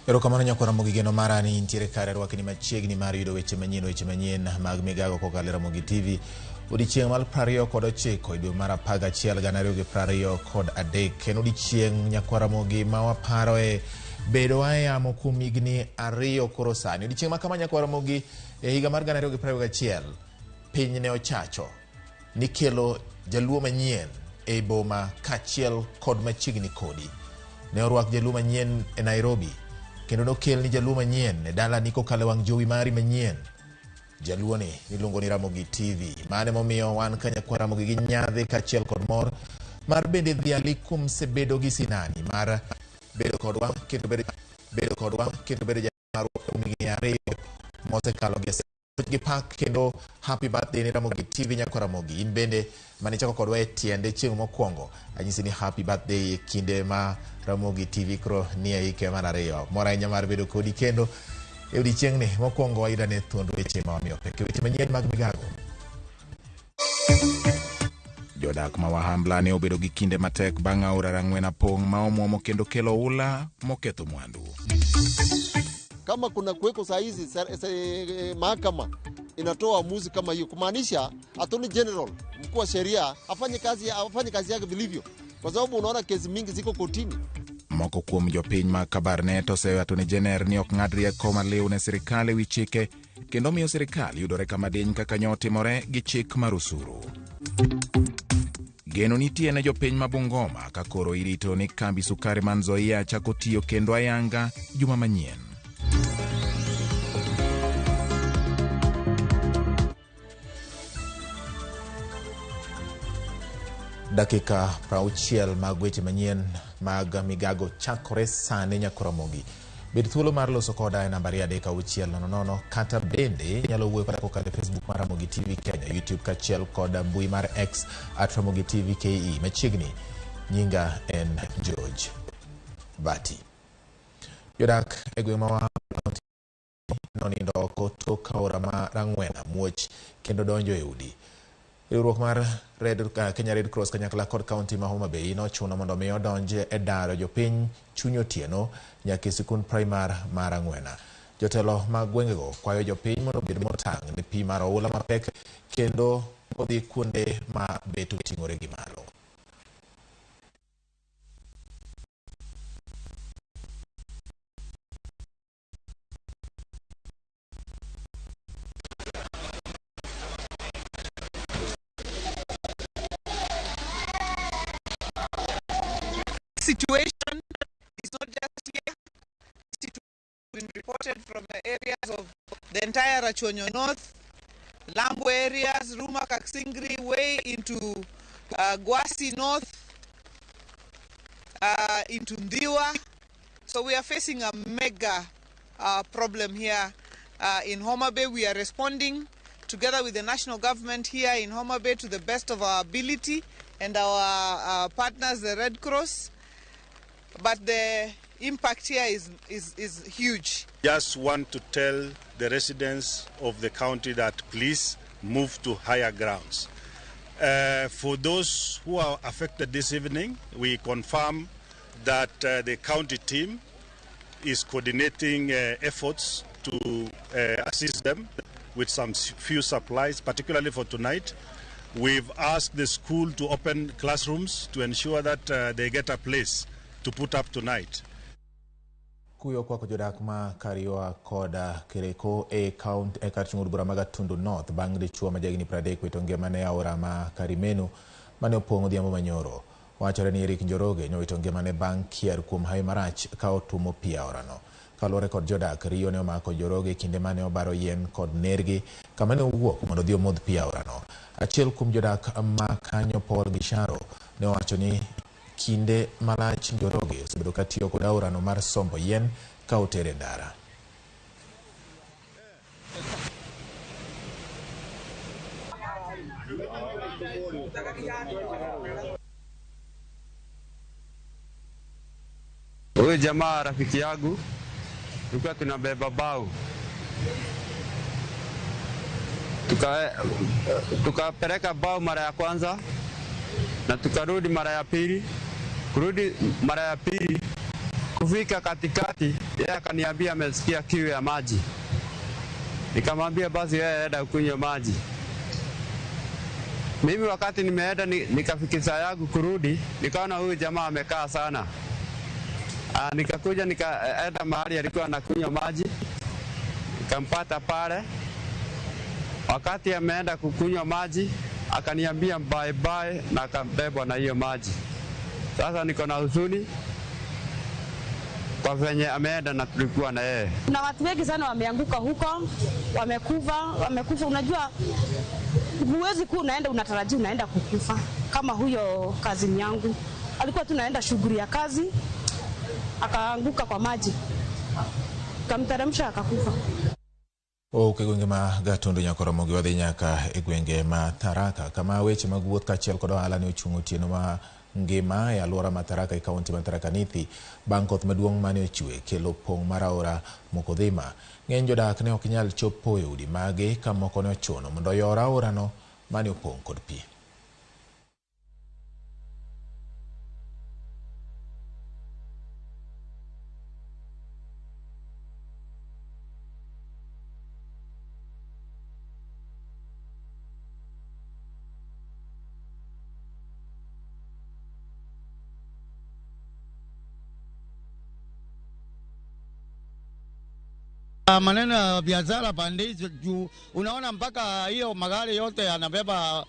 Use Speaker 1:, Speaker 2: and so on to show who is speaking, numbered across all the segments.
Speaker 1: Erokamano nyakwar Ramogi, geno mara ni intiere kare, rwakni machiegni mar yudo weche manyien mag migago kokalo e Ramogi TV. Odiechieng' mar 29 e dwe mar 11 2023 en odiechieng' nyakwar Ramogi ma waparoe bedowa e yamo kuom higni 2 koro sani. Odiechieng' ma kama nyakwar Ramogi e higa mar 2021 piny ne ochacho ni kelo jaluo manyien ei boma kaachiel kod machiegni kodi. Ne orwak jaluo manyien e Nairobi kendo nokel ni jaluo manyien e dalani kokalo e wang' jowi mari manyien. Jaluo ni niluongo ni Ramogi TV. Mano emomiyo wan ka nyakwar Ramogi gi nyadhi kaachiel kod mor mar bende dhiali kuom sebedo gi sinani mar bedo kodwa kendo bedo jamarwa kuom higni 2 mosekalo gi gi pak kendo happy birthday ne Ramogi TV nyakwar Ramogi. In bende manichako kodwa e tiende chieng' mokwongo, anyisi ni happy birthday e kinde ma Ramogi TV koro nie hike mar 2. Mor ahinya mar bedo kodi kendo e odiechieng'ni. Mokwongo wayudane thuond weche ma wamiyo pek, weche manyien mag migago.
Speaker 2: Jodak ma Wahambla ne obedo gi kinde matek bang' aora Rang'wena pong' ma omuomo kendo kelo oula moketho mwandu.
Speaker 3: Kama kuna kuweko saa hizi mahakama inatoa uamuzi kama hiyo, kumaanisha Attorney General, mkuu wa sheria, afanye kazi yake vilivyo, kwa sababu unaona kesi mingi ziko kotini.
Speaker 2: Moko kuom jopiny mag Kabarnet oseyo Attorney General ni ok ng'ad rieko maliw ne sirikal ewi chike kendo miyo sirikal yudore kama diny kaka nyotimore gi chik mar osuru. Geno nitie ne jopiny ma Bungoma ka koro irito ni kambi sukari man Nzoia chako tiyo kendo ayanga juma manyien.
Speaker 1: Dakika 60 mag weche manyien mag migago chakore sani nyakwar Ramogi. Bed thuolo mar loso koda e nambari 3600 kata bende inyalo wuoyo koda kokalo e Facebook mar Ramogi TV Kenya, YouTube kaachiel kod mbui mar X at Ramogi TV KE. Machiegni nyinga en George Bati. Jodak e gweng' ma nonindo oko tok aora ma Rang'wena muoch kendo donjo e udi. Riwruok mar Kenya Red Cross kanyakla kod kaunti ma Homa Bay nochuno mondo mi odonj e daro jopiny chuny otieno nyaka e sikund primar ma Rang'wena. Jotelo mag gwengego kwayo jopiny mondo obed motang' ne pi mar oula mapek kendo odhi kuonde ma bet oting'ore gi malo.
Speaker 4: Situation is not just here. It has been reported from the areas of the entire Rachuonyo North, Lambo areas, Ruma, Kaksingri, way into Gwasi North, into Ndiwa. So we are facing a mega problem here in Homa Bay. We are responding together with the national government here in Homa Bay to the best of our ability and our partners, the Red Cross. But the impact here is huge.
Speaker 5: Just want to tell the residents of the county that please move to higher grounds. For those who are affected this evening, we confirm that the county team is coordinating efforts to assist them with some few supplies, particularly for tonight. We've asked the school to open classrooms to ensure that they get a place to put up tonight.
Speaker 1: Kuyo kwako jodak ma Kariwa kod Kereko e count e kar chung' od bura ma Gatundu North bang' dichuo ma jahigni 30 wito ngimane e aora ma Karimenu mane opong' odhiambo manyoro. Wachore ni Eric Njoroge nowito ngimane bang' kier kuom hawi marach ka otuomo pi e aorano. Kaluwore kod jodak, riyo ne omako Njoroge kinde mane obaro yien kod nergi kama ne owuok mondo odhi omodh pi e aorano. Achiel kuom jodak ma kanyo, Paul Gisharo, ne owacho ni kinde malach Njoroge osebedo ka tiyo kod aorano mar sombo yien ka otere ndara.
Speaker 6: Huyu jamaa rafiki yangu tulikuwa tunabeba bao, tukapeleka bao mara ya kwanza na tukarudi mara ya pili. Kurudi mara ya pili kufika katikati, yeye akaniambia amesikia kiu ya maji. Nikamwambia basi yeye aenda kunywa maji. Mimi wakati nimeenda nikafikisha yangu kurudi, nikaona huyu jamaa amekaa sana. Nikakuja nikaenda mahali alikuwa anakunywa maji, nikampata pale. Wakati ameenda kukunywa maji, akaniambia bye bye na akabebwa na hiyo maji. Sasa niko na huzuni kwa venye ameenda na tulikuwa na yeye.
Speaker 7: Kuna watu wengi sana wameanguka huko, wamekufa. Unajua huwezi kuwa unaenda unatarajia unaenda kukufa. Kama huyo kazini yangu alikuwa tu naenda shughuli ya kazi, akaanguka kwa maji, kamteremsha akakufa.
Speaker 1: Ok, e gwenge ma Gatundu Nyakoromogi wadhi nyaka e gwenge ma Tharaka kama weche mag wuoth kaachiel kod ohala ne ochung' otieno ma ngima e alwora ma Tharaka e kaunti ma Tharaka Nithi bang' koth maduong' mane ochwe kelo pong' mar aora Mokodhima. Ng'eny jodak ne ok nyal chopo e udi magi ka moko ne ochuno mondo oyor aorano mane opong' kod pi.
Speaker 8: Maneno ya biashara pande hizo juu unaona mpaka hiyo magari yote yanabeba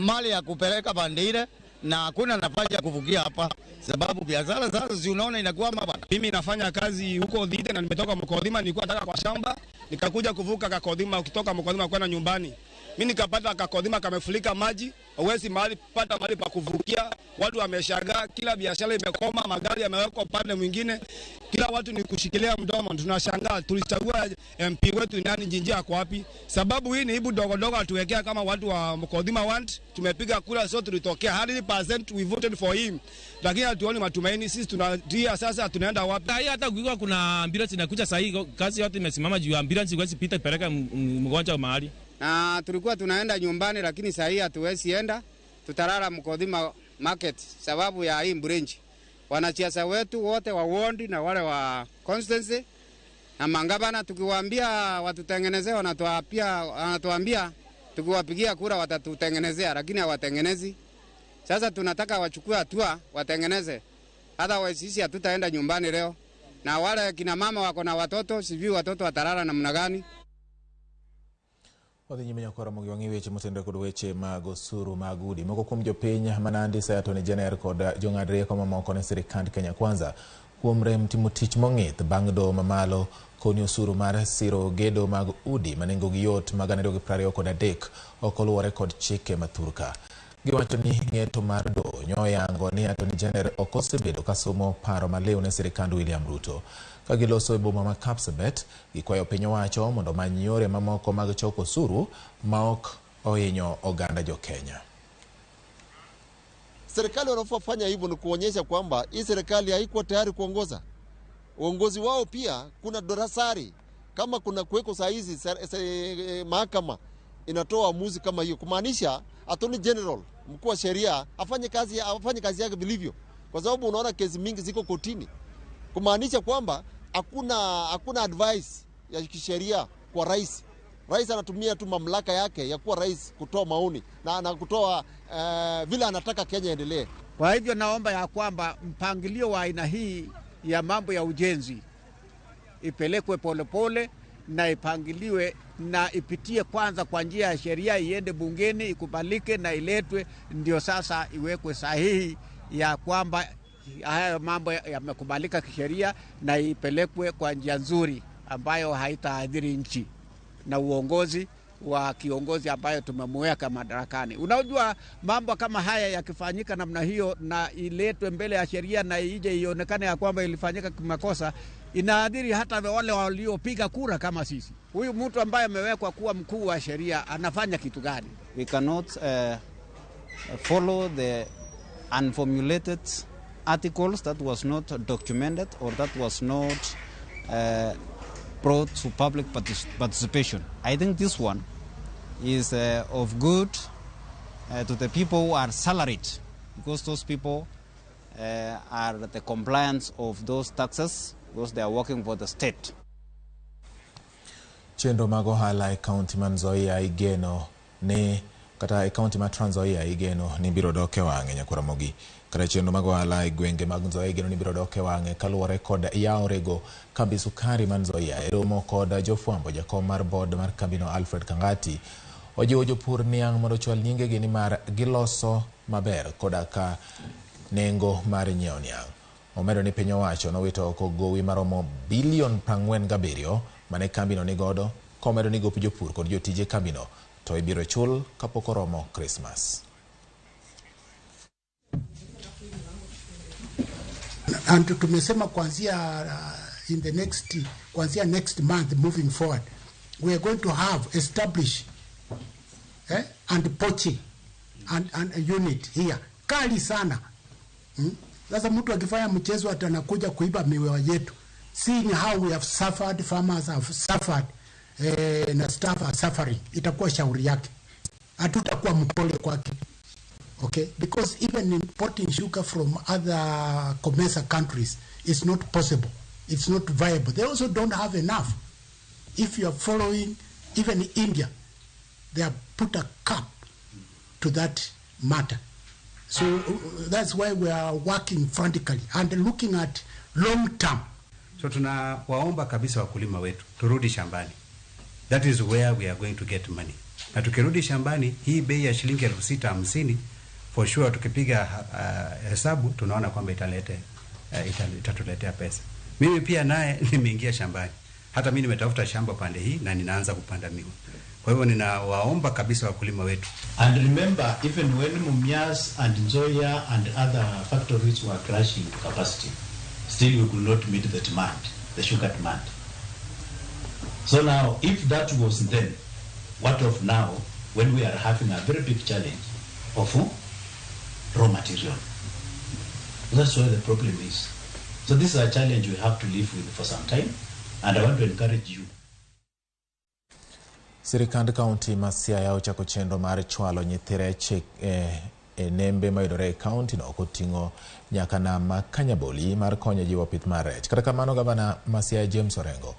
Speaker 8: mali ya kupeleka pande ile na hakuna nafasi ya kuvukia hapa, sababu biashara sasa si unaona inakwama bwana.
Speaker 9: Mimi nafanya kazi huko Dhite na nimetoka Mkodhima, nilikuwa nataka kwa shamba nikakuja kuvuka Kakodhima, ukitoka Mkodhima kwenda nyumbani. Mimi nikapata Kakodhima kamefurika maji, huwezi mahali pata mahali pa kuvukia, watu wameshangaa, kila biashara imekoma, magari yamewekwa upande mwingine, kila watu ni kushikilia mdomo. Tunashangaa tulichagua MP wetu nani, Njinji ako wapi? Sababu hii ni ibu dogo dogo atuwekea kama watu wa Mkodhima want, tumepiga kura so tulitokea 100% we voted for him, lakini hatuoni matumaini. Sisi tunatia sasa, tunaenda wapi?
Speaker 10: Hii hata kukiwa kuna ambulance inakuja sasa, hii kazi yote imesimama juu ambulance huwezi pita ipeleka mgonjwa mahali.
Speaker 6: Na tulikuwa tunaenda nyumbani, lakini sasa hii hatuwezi enda, tutalala Mkodhima market sababu ya hii bridge. Wanasiasa wetu wote wa wondi na wale wa constituency na mangabana, tukiwaambia watutengenezee, wanatuambia tukiwapigia kura watatutengenezea, lakini hawatengenezi. Sasa tunataka wachukue hatua watengeneze, otherwise sisi hatutaenda nyumbani leo. Na wale kina mama wako na watoto, sijui watoto watalala namna gani.
Speaker 1: Wadhi nyime Nyakoromogi wang'i weche motenore kod weche mag osuru mag udi. Moko kuom jopiny ma Nandi Seya Attorney General kod jong'ad rieko mamoko ne sirikand Kenya Kwanza kuom rem timo tich mong'ith bang' doho mamalo koni osuru mar siro gedo mag udi ma nengogi yot mag 223 ok oluwore kod chike mathurka. Giwacho ni ng'eto mar doho nyoyango ni Attorney General ok osebedo kasomo paro maliw ne sirikand William Ruto. Ka giloso e boma ma Kapsabet, gikwayo piny owacho mondo omany yore mamoko mag choko osuru ma ok ohinyo oganda jo-Kenya.
Speaker 3: Serikali wanaofanya hivyo ni kuonyesha kwamba hii serikali haikuwa tayari kuongoza. Uongozi wao pia kuna dosari, kama kuna kuweko saa hizi mahakama inatoa uamuzi kama hiyo, kumaanisha Attorney General, mkuu wa sheria afanye kazi yake vilivyo, kwa sababu unaona kesi mingi ziko kotini, kumaanisha kwamba hakuna advice ya kisheria kwa rais. Rais anatumia tu mamlaka yake ya kuwa rais kutoa maoni na kutoa vile anataka Kenya endelee.
Speaker 8: Kwa hivyo naomba ya kwamba mpangilio wa aina hii ya mambo ya ujenzi ipelekwe polepole na ipangiliwe na ipitie kwanza kwa njia ya sheria, iende bungeni ikubalike na iletwe, ndio sasa iwekwe sahihi ya kwamba haya mambo yamekubalika kisheria na ipelekwe kwa njia nzuri ambayo haitaathiri nchi na uongozi wa kiongozi ambayo tumemweka madarakani. Unajua, mambo kama haya yakifanyika namna hiyo na iletwe mbele ya sheria na ije ionekane ya kwamba ilifanyika kimakosa, inaathiri hata wale waliopiga kura kama sisi. Huyu mtu ambaye amewekwa kuwa mkuu wa sheria anafanya kitu gani?
Speaker 11: We cannot follow the unformulated articles that was not documented or that was not brought to public participation. I think this one is of good to the people who are salaried, because those people are the compliance of those taxes because they are working for the state.
Speaker 1: Chenro mag ohala e kaunti ma Nzoia igeno ni kata e kaunti ma Trans Nzoia igeno ni biro dok e wang'e nyakwaramogi kata chenro mag ohala e gwenge mag Nzoia igeno ni biro dok e wang'e kaluwore kod yawo rego kambi sukari ma Nzoia. E romo kod jofwambo, jakom mar board mar kambino Alfred Kangati ojiwo jopur niang' mondo ochwal nyingegi nimar giloso maber koda ka nengo mar nyiewo niang'. Omedo ni piny owacho nowito oko gowi maromo bilion 47 mane kambino nigodo, komedo ni gop jopur kod jotije kambino to ibiro chul kapok oromo Krismas.
Speaker 12: And tumesema kuanzia in the next kuanzia next month moving forward, we are going to have establish and poaching and a unit here kali sana. Sasa mtu akifanya mchezo atanakuja kuiba miwa yetu, seeing how we have suffered, farmers have suffered, na staff are suffering, itakuwa shauri yake, hatutakuwa mpole kwake. Okay, because even importing sugar from other COMESA countries is not possible. It's not viable. They also don't have enough. If you are following, even India, they have put a cap to that matter. So that's why we are working frantically and looking at long term.
Speaker 13: So tunawaomba kabisa wakulima wetu turudi shambani. That is where we are going to get money. Na tukirudi shambani, hii bei ya shilingi 6,050 for sure, tukipiga hesabu tunaona kwamba itatuletea pesa. Mimi pia naye nimeingia shambani. Hata mimi nimetafuta shamba pande hii na ninaanza kupanda miwa. Kwa hivyo ninawaomba kabisa wakulima wetu.
Speaker 14: And remember, even when Mumias and Nzoia and other factories were crashing to capacity, still we could not meet the demand, the sugar demand. So now, if that was then, what of now, when we are having a very big challenge of raw material? That's where the problem is. So this is a challenge we have to live with for some time, and I want to encourage you.
Speaker 1: Sirikand kaunti ma Siaya ochako chenro mar chwalo nyithi rech e nembe mayudore e kaunti no koting'o nyaka nam ma Kanyaboli mar konyo jiwo pith mar rech. Kata kamano, gavana ma Siaya James Orengo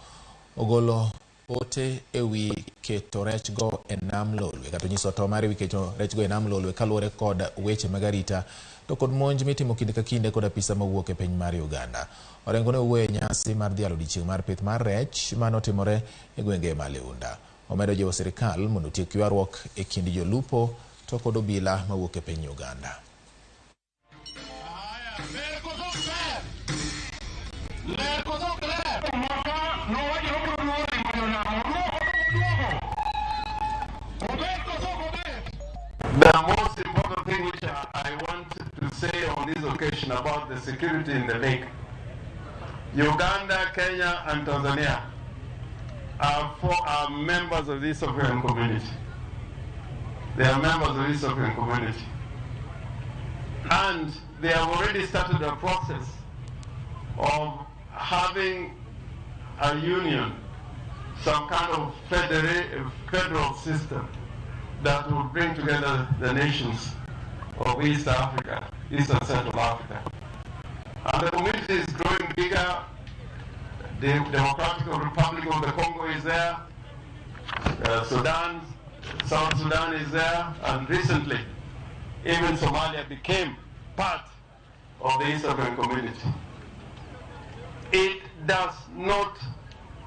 Speaker 1: ogolo ote ewi keto rechgo e nam Lolwe kata onyiso to mar ewi keto rechgo e nam Lolwe kaluwore kod weche mag arita to kod monj mitimo kinde ka kinde kod apisa mawuok e piny mar Uganda. Orengo ne owuoyo e nyasi mar dhialo odiechieng' mar pith mar rech manotimore e gwenge ma Liunda. Omedo jiwo sirikal mondo otiek ywaruok e kind jolupo to kod obila mawuok e piny Uganda.
Speaker 15: The most important thing which I want to say on this occasion about the security in the lake, Uganda, Kenya, and Tanzania are members of the East African community. They are members of the East African community. And they have already started a process of having a union, some kind of federal system that will bring together the nations of East Africa, East and Central Africa. And the community is growing bigger. The Democratic Republic of the Congo is there, Sudan, South Sudan is there, and recently, even Somalia became part of the East African community. It does not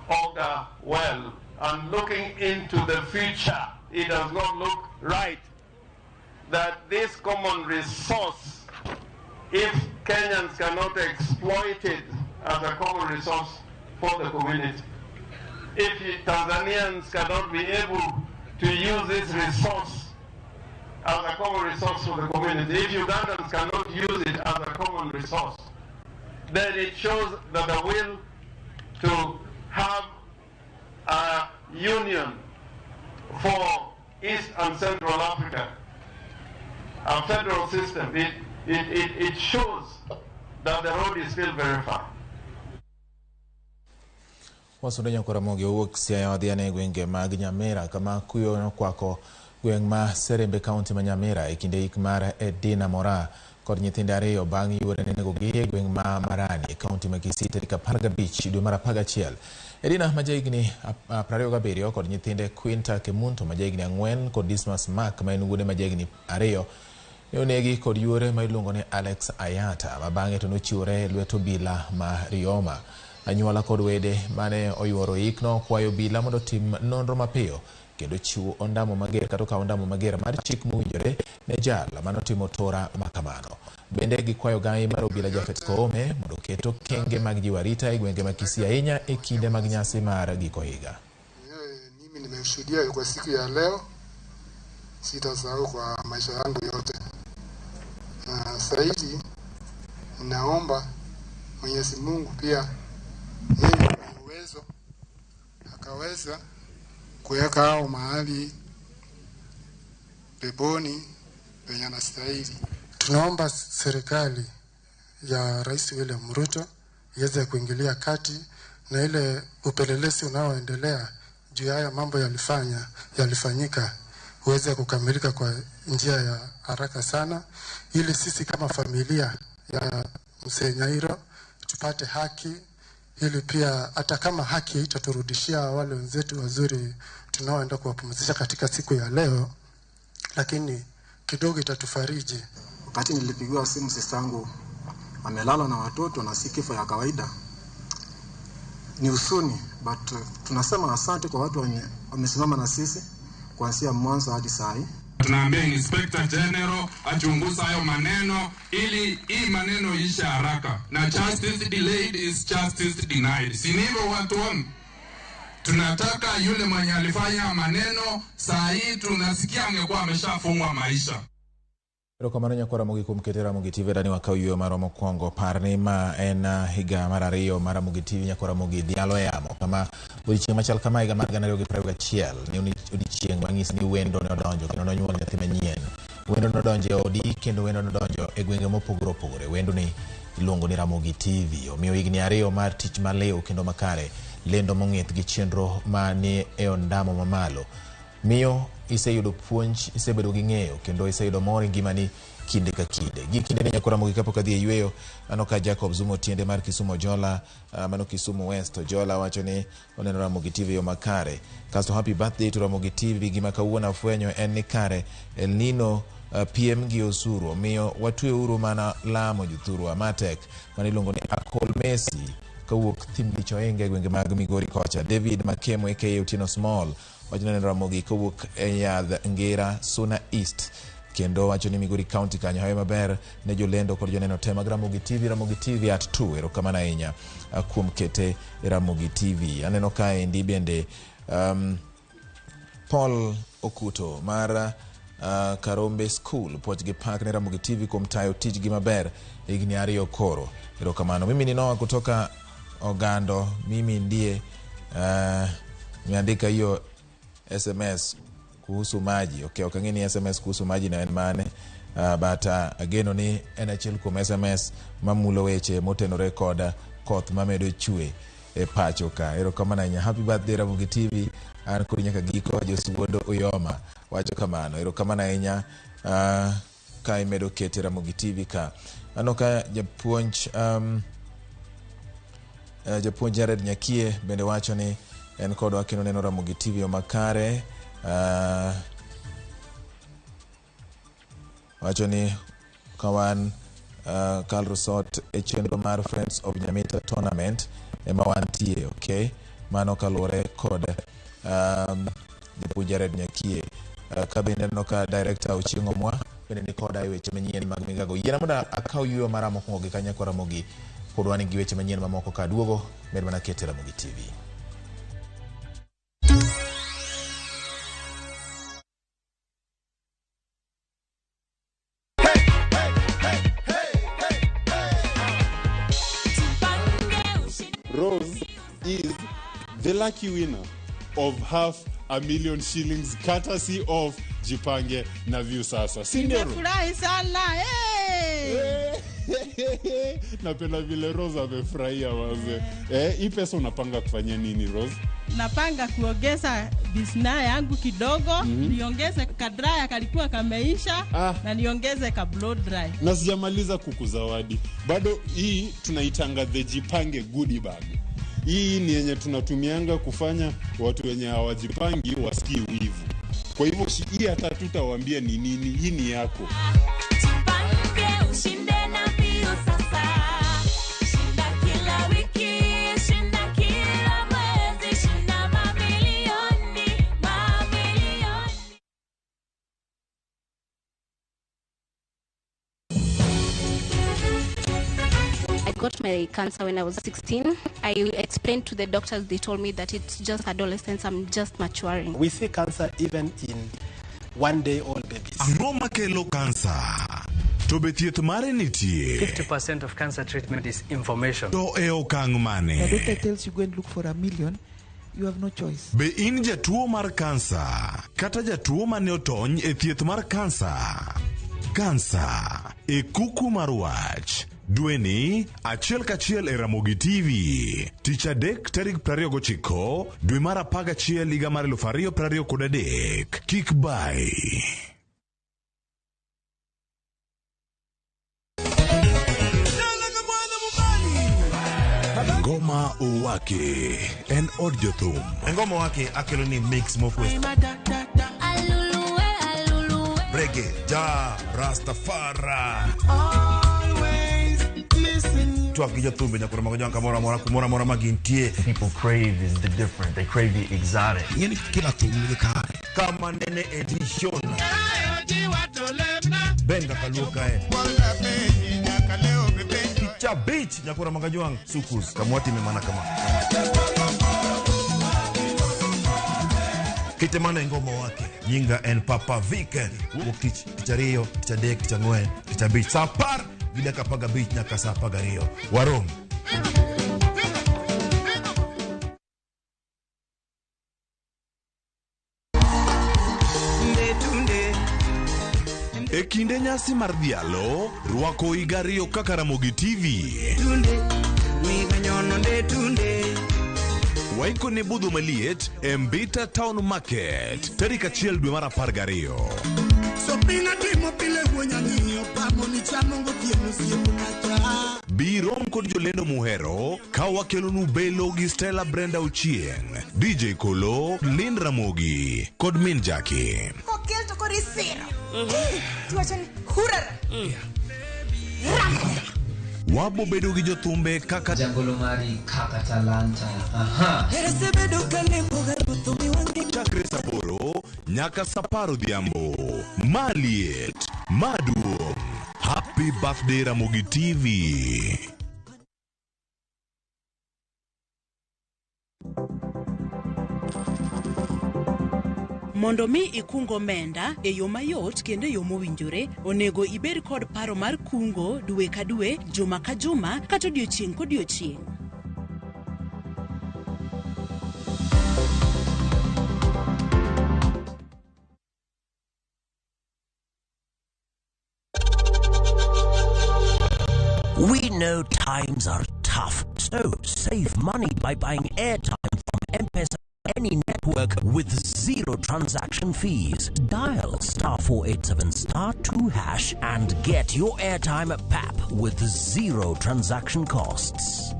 Speaker 15: augur well, and looking into the future, it does not look right that this common resource, if Kenyans cannot exploit it as a common resource for the community, if Tanzanians cannot be able to use this resource as a common resource for the community, if Ugandans cannot use it as a common resource, then it shows that the will to have a union for East and Central Africa, a federal system, it shows that the road is still very far.
Speaker 1: Wasundo nyakwar Ramogi owuok Siaya wadhi ane e gwenge mag Nyamira kama kuyo nokwako gweng' ma Serembe kaunti ma Nyamira e kinde ik mar Edina Mora kod nyithinde ariyo bang' yuore negogi e gweng' ma Marani e kaunti ma Kisii tarik 15 dwe mar 11. Edina ma jahigni 27 kod nyithinde Quinta Kemunto ma jahigni 4 kod Dismas Mark ma en wuode ma jahigni 2 ne onegi kod yuore ma iluongo ni Alex Ayata ma bang'e to nochiwore e lwet obila ma Rioma. Anyuola kod wede mane oyuoro ikno kwayo obila mondo otim nonro mapiyo kendo chiwo ondamo mager kata okaw ondamo mager mar chik mowinjore ne jal manotimo tora makamano. Bende gikwayo gai mar obila Japhet Koome mondo oket okenge mag jiwo arita e gwenge ma Kisii ahinya e kinde mag nyasi mar giko higa.
Speaker 16: Mimi nimeshuhudia kwa siku ya leo, sitasahau kwa maisha yangu yote. Na zaidi naomba Mwenyezi Mungu pia yeye mwenye uwezo akaweza kuweka hao mahali peponi penye anastahili.
Speaker 17: Tunaomba serikali ya Rais William Ruto iweze kuingilia kati na ile upelelezi unaoendelea juu ya haya mambo yalifanyika uweze kukamilika kwa njia ya haraka sana, ili sisi kama familia ya Mzee Nyairo tupate haki, ili pia hata kama haki itaturudishia wale wenzetu wazuri tunaoenda kuwapumzisha katika siku ya leo, lakini kidogo itatufariji.
Speaker 18: Wakati nilipigiwa simu sistangu amelala na watoto na si kifo ya kawaida, ni huzuni, but tunasema asante kwa watu wenye wamesimama na sisi kuanzia mwanzo hadi saa hii.
Speaker 19: Tunaambia Inspector General achunguze hayo maneno ili hii maneno ishe haraka. Na justice delayed is justice denied. Si ndivyo watu wangu? Tunataka yule mwenye alifanya maneno saa hii tunasikia angekuwa ameshafungwa maisha.
Speaker 1: Erokamano nyakwar Ramogi kuom kete Ramogi TV dani wakaw yueyo marwa mokwongo. Par ni ma en higa mar ariyo mar Ramogi TV nyakwar Ramogi dhialo e yamo kama odiochieng' machal kama higa mar 2021 ne odiochieng' mang'isi ni wendo ne odonjo kendo nonyuol nyathi manyien. Wendo nodonjo e odi kendo wendo nodonjo e gwenge mopogore opogore. Wendo ni iluongo ni Ramogi TV. Omiyo higni ariyo mar tich maliw kendo makare, lendo mong'ith gi chenro mani e ondamo mamalo miyo iseyudo puonj, isebedo gi ng'eyo kendo iseyudo mor e ngimani kinde ka kinde. Gi kinde ni nyakwar Ramogi kapok adhi e yueyo, aneno ka Jacob Zumo Tiende mar Kisumu Ojola, mano Kisumu West Ojola wacho ni oneno Ramogi TV yo makare. Kasto happy birthday to Ramogi TV. Gima kawuono afwenyo en ni kare El Nino piem gi osuru, omiyo watweuru mana lamo jothurwa matek mane iluongo ni Akol Messi kawuok Thimlich Ohinga e gwenge mag Migori kocha. David Makemo aka Otieno Small wacho ni oneno Ramogi kowuok e yadh Ngira Suna East kendo wacho ni Migori County kanyo hayo maber ne jolendo kod joneno te mag Ramogi TV. Ramogi TV at 2 erokamano ahinya kuom kete e Ramogi TV. Aneno kaendi bende Paul Okuto mar Karombe School puoch gi pak ne Ramogi TV kuom tayo tijgi maber higni ariyo koro. Erokamano. Mimi ni Noah kutoka Ogando. Mimi ndiye nimeandika hiyo SMS kuhusu maji. Okay, okang'e ni SMS kuhusu maji na en mane. But ageno ni en achiel kuom SMS mamulo weche motenore kod koth mamedo chwe e pacho ka. Erokamano ahinya. Happy birthday Ramogi TV. An kod nyaka giko Josuodo Uyoma wacho kamano. Erokamano ahinya ka imedo kete Ramogi TV ka. Aneno ka japuonj japuonj Jared Nyakie bende wacho ni en kodwa kendo neno Ramogi TV yo makare. Wacho ni kawan Karl Resort e chenro mar Friends of Nyamita Tournament ema wantie. Okay, mano kaluwore kod japuonj Jared Nyakie. Ka bende aneno ka director Ochieng' Omwa bende ni koda e weche manyien mag migago. Yiena mondo akaw yueyo mara mokwongo gi kanya Ramogi pod wan gi weche manyien mamoko ka duogo med mana kete Ramogi TV.
Speaker 20: lucky winner of 500,000 shillings courtesy of Jipange na Viusasa. Si ndio? Rose?
Speaker 21: Nimefurahi sana. Hey!
Speaker 20: Napenda vile Rose amefurahia wazee. Hii pesa unapanga kufanyia nini, Rose?
Speaker 21: Napanga kuongeza bisna yangu kidogo, niongeze kadraya kalikuwa kameisha, na niongeze ka blow dry.
Speaker 20: Na sijamaliza kukuzawadi bado. Hii tunaitanga the Jipange goodie bag. Hii ni yenye tunatumianga kufanya watu wenye hawajipangi wasikie wivu. Kwa hivyo hii hata tutawaambia ni nini, hii ni yako.
Speaker 22: Jipange ushinde na Viusasa. Shinda kila wiki, shinda kila mwezi, shinda mamilioni, mamilioni.
Speaker 23: I got my cancer when I was 16. I explained to the doctors, they told me that it's just adolescence, I'm just maturing.
Speaker 24: We see cancer even in 1-day-old babies.
Speaker 25: Ang'o makelo kansa? To be thieth mare nitie?
Speaker 26: 50% of cancer treatment is information.
Speaker 25: To e okang' mane?
Speaker 27: The doctor tells you go and look for 1 million, you have no choice.
Speaker 25: Be in jatuo mar kansa kata jatuo mane otony e thieth mar kansa? Kansa e kuku mar wach. Dweni achiel kachiel e Ramogi TV. Tich adek tarik 29 dwe mar 11 higa mar 2023. Kik bai. Ngoma Owake en od jothum.
Speaker 28: Ngoma wake akelo ni mix mofwes. Reggae, ja, Rastafari. Twak gi jothumbe nyakoro mag jwang' kamoro amora kumoro amora ma gintie.
Speaker 29: People crave is the different. They crave the exotic.
Speaker 28: Ing'eni kila thum nigi kare. Kama nene edition. Benga kaluo kae. Picha beach nyakoro mag jwang' sukus kamwatime mana kama. Kite mana e ngoma wake. Nyinga en Papa Vic. Wuok tich, tich ariyo, tich adek, tich ang'wen, tich abich. Sa 10 gi dakika 15 nyaka sa 12. Warom.
Speaker 25: E kinde nyasi mar dhialo, rwako higa ariyo kaka Ramogi TV. Waiko ne budho maliet e Mbita Town Market tarik 1 dwe mar 12.
Speaker 12: Sopina timo pile wuonyang'iyo pamo ni chamo gotieno siepona cha.
Speaker 25: Bi rom kod jolendo muhero ka wakelonu Belo gi Stella Brenda Ochieng, DJ Kolo, Lynn Ramogi kod Min Jackie.
Speaker 30: Kokel to koro isiro. Tiwacho ni hurara.
Speaker 25: Wabo bedo gi jothumbe kaka
Speaker 31: Jagolo mari kaka talanta. Aha.
Speaker 25: Chakre sa 8 nyaka sa 10 odhiambo. Maliet, maduong'. Happy birthday Ramogi TV.
Speaker 32: Mondo mi ikung omenda e yo mayot kendo e yo mowinjore, onego ibed kod paro mar kungo dwe ka dwe, juma ka juma, kata odiochieng' kodiochieng'.
Speaker 33: We know times are tough, so save money by buying airtime from M-Pesa any network with zero transaction fees. Dial *487*2# and get your airtime at PAP with zero transaction costs.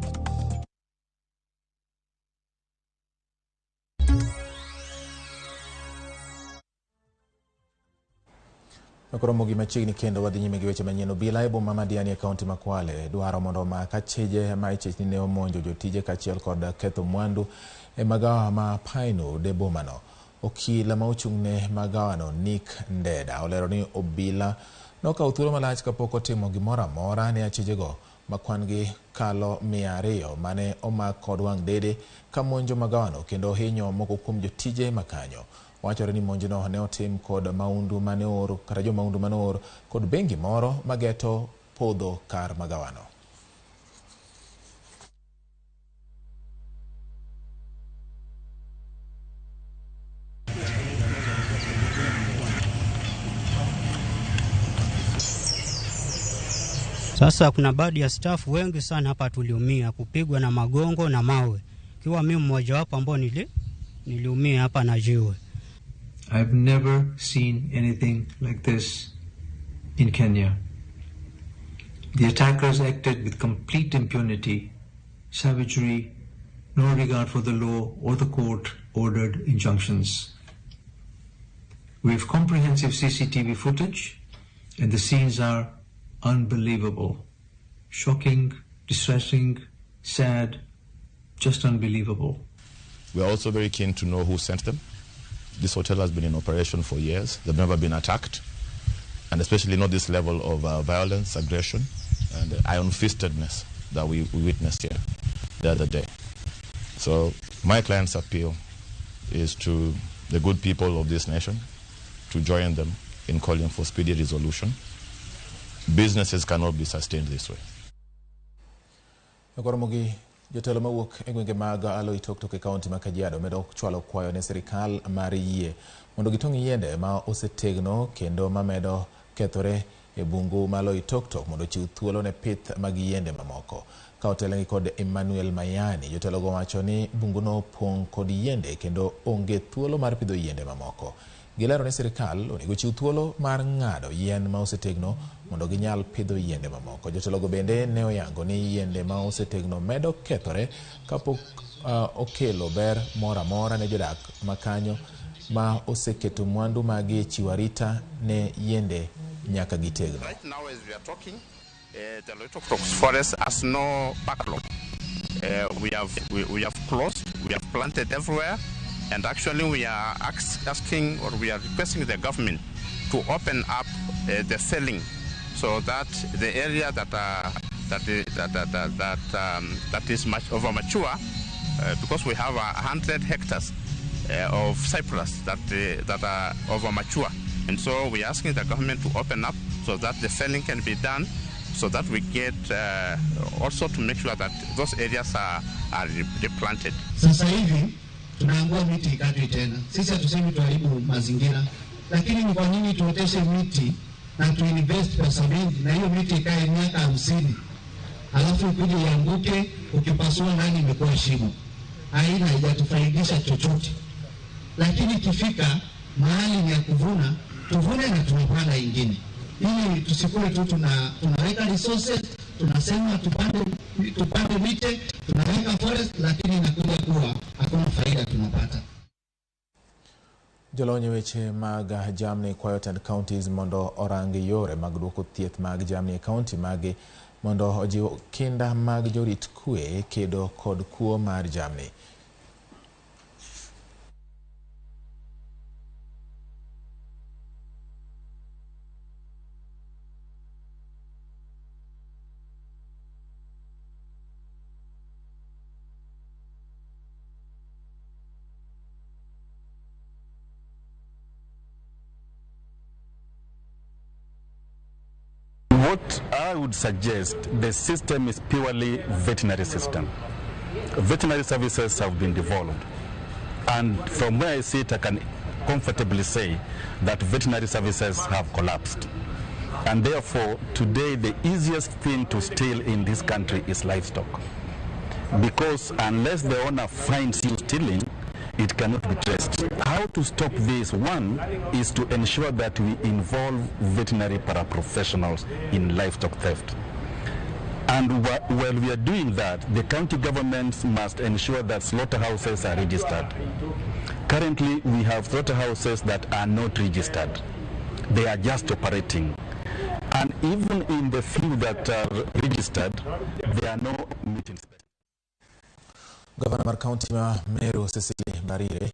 Speaker 1: Koro gi machiegni kendo wadhi nyime gi weche manyien. Obila e boma ma Diani e kaunti ma Kwale dwaro mondo omak achije ma ichich ni ne omonjo jotije kaachiel kod ketho mwandu e magawa ma Pinewood e bomano. Okil ma ochung'ne magawano Nick Ndeda olero ni obila nokawo thuolo malach kapok otimo gimoro amora ne achijego ma kwan gi kalo 200 mane omak kod wang' dede ka monjo magawano kendo hinyo moko kuom jotije makanyo. Wachore ni monjno ne otim kod maundu mane oor kata jomaundu mane oor kod bengi moro mageto podho kar magawano.
Speaker 2: Sasa kuna baadhi ya staff wengi sana hapa tuliumia kupigwa na magongo na mawe, kiwa mimi mmoja wapo ambao niliumia hapa na jiwe.
Speaker 3: I've never seen anything like this in Kenya. The attackers acted with complete impunity, savagery, no regard for the law or the court-ordered injunctions. We have comprehensive CCTV footage, and the scenes are unbelievable. Shocking, distressing, sad, just unbelievable.
Speaker 4: We are also very keen to know who sent them. This hotel has been in operation for years. They've never been attacked, and especially not this level of violence, aggression, and iron-fistedness that we witnessed here the other day. So my client's appeal is to the good people of this nation to join them in calling for speedy resolution. Businesses cannot be sustained this way.
Speaker 1: Koromogi jotelo mawuok e gwenge mag Oloitoktok e kaunti ma Kajiado medo chwalo kwayo ne sirikal mar yie mondo gitong' yiende ma osetegno kendo mamedo kethore e bungu ma Oloitoktok mondo ochiw thuolo ne pith mag yiende mamoko. Ka otelnegi kod Emmanuel Mayani, jotelogo wacho ni bunguno opong' kod yiende kendo onge thuolo mar pidho yiende mamoko. Gilero ni sirikal onego chiw thuolo mar ng'ado yien ma osetegno mondo ginyal pidho yiende mamoko. Jotelogo bende ne oyango ni yiende ma osetegno medo kethore kapok okelo ber moro amora ne jodak makanyo ma oseketo mwandu magi e chiwo arita ne yiende nyaka gitegno.
Speaker 5: Right now as we are talking, the Loitoktok forest has no backlog. We have closed, we have planted everywhere, and actually we are asking or we are requesting the government to open up the felling so that the area that is much over mature, because we have 100 hectares of cypress that are over mature, and so we are asking the government to open up so that the felling can be done, so that we get also to make sure that those areas are replanted.
Speaker 6: Sasa hivi tunaangua miti ikatwe tena. Sisi hatusemi tuharibu mazingira, lakini ni kwa nini tuoteshe miti na tuinvest pesa mingi na hiyo miti ikae miaka 50 alafu ikuje ianguke, ukipasua ndani imekuwa shimo, haina haijatufaidisha chochote. Lakini ikifika mahali ni ya kuvuna, tuvune na tunapanda ingine, ili tusikule tu tunaweka resources, tunasema tupande miti, tunaweka forest, lakini inakuja kuwa hakuna faida tunapata.
Speaker 1: Jolony weche mag jamni kwayo tend counties mondo orang yore mag duoko thieth mag jamni e county magi mondo ojiw kinda mag jorit kwe kedo kod kuo mar jamni.
Speaker 7: What I would suggest, the system is purely veterinary system. Veterinary services have been devolved. And from where I sit, I can comfortably say that veterinary services have collapsed. And therefore, today, the easiest thing to steal in this country is livestock. Because unless the owner finds you stealing, it cannot be traced. How to stop this? One is to ensure that we involve veterinary paraprofessionals in livestock theft. And while we are doing that, the county governments must ensure that slaughterhouses are registered. Currently, we have slaughterhouses that are not registered. They are just operating. And even in the few that are registered, there are no meat inspectors.
Speaker 1: Gavana mar kaunti ma Meru Cecily Mbarire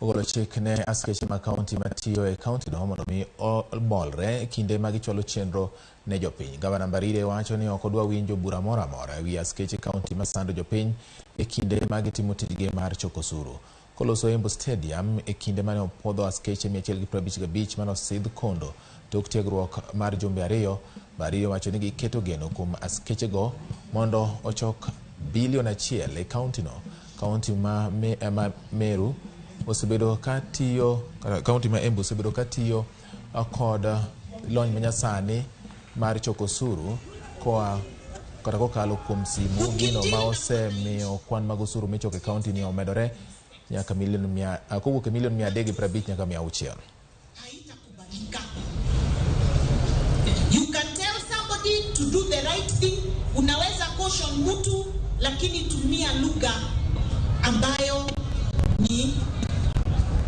Speaker 1: ogolo chik ne askeche ma kaunti matiyo e kaunti no mondo mi obolre kinde ma gichwalo chenro ne jopiny. Gavana Mbarire wacho ni ok odwa winjo bura moro amora ewi askeche kaunti masando jopiny e kinde ma gitimo tijgi mar choko osuru. Koloso Embu Stadium e kinde mane opuodho askeche 155 mane osidh kondo tok tiegruok mar jumbe 2, Mbarire wacho ni giketo geno kuom askechego mondo ochok bilion 1 e kaunti no. Kaunti ma Meru osebedo ka tiyo, kaunti ma Embu osebedo ka tiyo kod lony manyasani mar choko osuru koa kata kokalo kuom simu gino ma osemiyo kwan mag osuru michoko e kaunti ni omedore nyaka milion mia kowuok e milion 350 nyaka 600.
Speaker 8: You can tell somebody to do the right thing. Unaweza caution mtu, lakini tumia lugha ambayo ni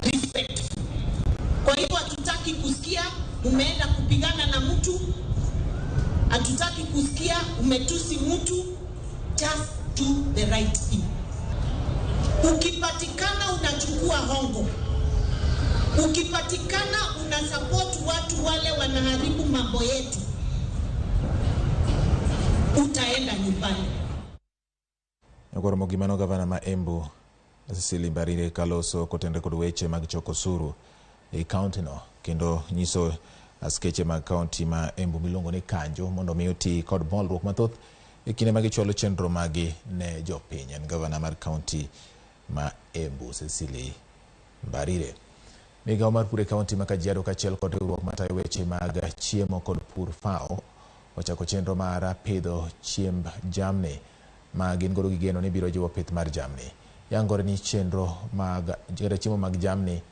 Speaker 8: respectful. Kwa hivyo hatutaki kusikia umeenda kupigana na mtu, hatutaki kusikia umetusi mtu. Just do the right thing. Ukipatikana unachukua hongo, ukipatikana unasupport watu wale wanaharibu mambo yetu, utaenda nyumbani.
Speaker 1: Nyakoro Gimano gavana ma Embu Cecily Mbarire kaloso kotenre kod weche mag choko osuru e kaunti no kendo nyiso askeche mag kaunti ma Embu miluongo ni Kanjo mondo mi oti kod bolruok mathoth e kinde ma gichwalo chenro magi ne jopiny. En gavana mar kaunti ma Embu Cecily Mbarire. Migawo mar pur e kaunti ma Kajiado kaachiel kod riwruok matayo weche mag chiemo kod pur FAO ochako chenro mar pidho chiemb jamni ma gin godo gi geno ni biro jiwo pith mar jamni. Yangore ni chenro mag kata chiemo mag jamni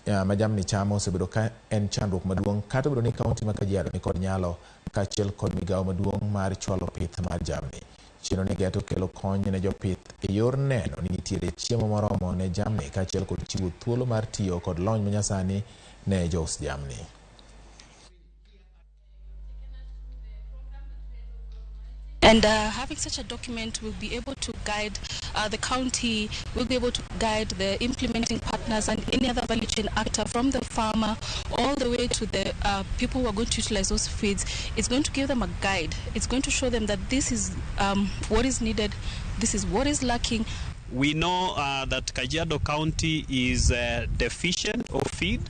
Speaker 1: ma jamni chamo osebedo ka en chandruok maduong' kata obedo ni kaunti ma Kajiado ni kod nyalo kaachiel kod migawo maduong' mar chwalo pith mar jamni. Chenro ni geto kelo kony ne jopith e yor neno ni nitiere chiemo moromo ne jamni kaachiel kod chiwo thuolo mar tiyo kod lony manyasani ne jous jamni.
Speaker 23: And having such a document will be able to guide the county, will be able to guide the implementing partners and any other value chain actor from the farmer all the way to the people who are going to utilize those feeds. It's going to give them a guide. It's going to show them that this is what is needed, this is what is lacking.
Speaker 9: We know that Kajiado County is deficient of feed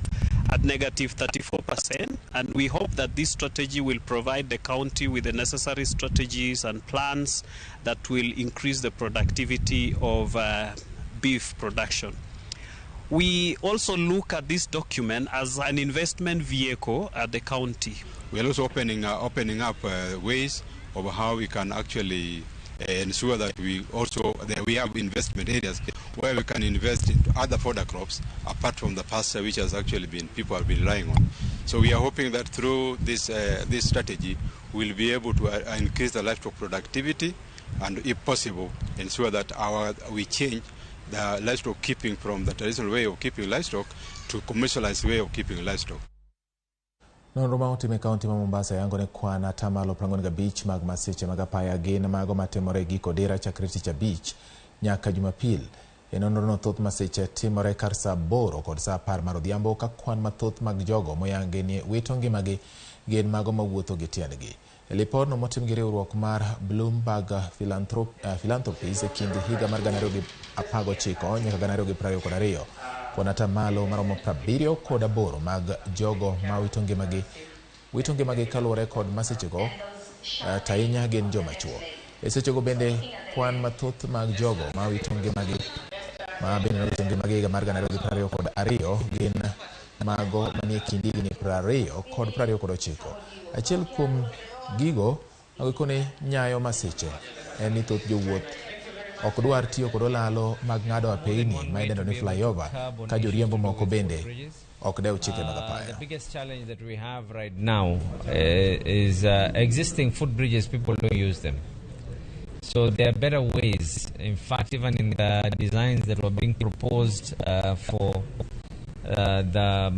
Speaker 9: at negative 34%, and we hope that this strategy will provide the county with the necessary strategies and plans that will increase the productivity of beef production. We also look at this document as an investment vehicle at the county.
Speaker 10: We are also opening up ways of how we can actually ensure that we also that we have investment areas where we can invest into other fodder crops apart from the pasture, which has actually been people have been relying on. So we are hoping that through this this strategy we'll be able to increase the livestock productivity and, if possible, ensure that we change the livestock keeping from the traditional way of keeping livestock to commercialized way of keeping livestock.
Speaker 1: Nonro ma otim e kaunti ma Mombasa yango ne kwan atamalo 45 mag masiche mag apaya gin mago matimore giko dira chakre tich abich nyaka Jumapil. E nonrono thoth masiche timore kar saa 8 kod saa 10 mar odhiambo ka kwan mathoth mag jogo moyangi ni wito ngimagi gin mago mawuotho gi tiendgi. E lipodno motim gi riwruok mar Bloomberg Philanthropies e kind higa mar 2019 nyaka 2022 kwan atamalo maromo 78 mag jogo ma wito ngimagi kaluwore kod masichego to ahinya gin joma chuo. E sechego bende kwan mathoth mag jogo ma wito ngimagi ma bende nowito ngimagi higa mar 2022 gin mago manie kind higni 20 kod 29. Achiel kuom gigo magikone nyayo masiche en ni thoth jowuoth ok dwar tiyo kod olalo mag ng'ado apeyni ma idendo ni flyover ka joriembo moko bende ok dew chike mag apaya.
Speaker 11: The biggest challenge that we have right now is existing footbridges, people don't use them. So there are better ways. In fact, even in the designs that were being proposed for the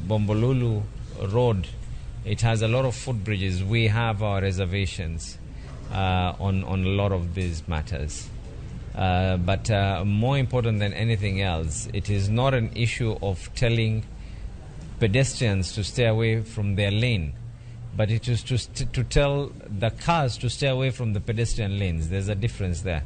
Speaker 11: Bombolulu Road, it has a lot of footbridges. We have our reservations on a lot of these matters. But more important than anything else, it is not an issue of telling pedestrians to stay away from their lane, but it is to tell the cars to stay away from the pedestrian lanes. There's a difference there.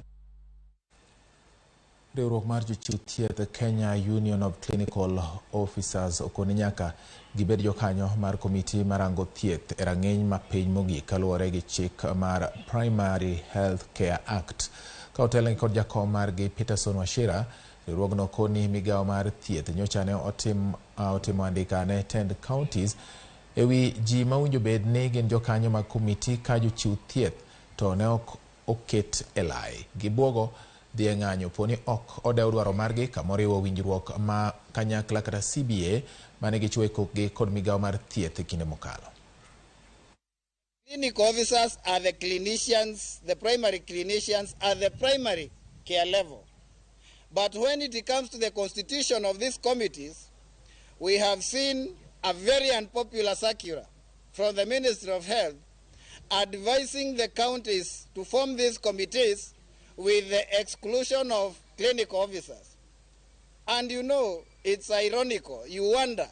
Speaker 1: Riwruok mar jochiw thieth Kenya Union of Clinical Officers okoni nyaka gibed jokanyo mar komiti marango thieth e rang'iny mapiny mogik kaluwore gi chik mar Primary Health Care Act. Ka otelnegi kod jakom margi Peterson Wachira, riwruogno koni migawo mar thieth nyocha ne otimo andika ne tend counties Ewi ji ma owinjo bed ni gin jokanyo mag komiti ka jochiw thieth to ne ok oket e lai. Gibuogo dhi e ng'anyo po ni ok odew dwaro margi kamoriwo winjruok ma kanyakla kata CBA mane gichiwo e kokgi kod migawo mar thieth e kinde mokalo.
Speaker 13: Clinical officers are the clinicians, the primary clinicians at the primary care level. But when it comes to the constitution of these committees, we have seen a very unpopular circular from the Ministry of Health advising the counties to form these committees with the exclusion of clinical officers. And you know, it's ironical. You wonder,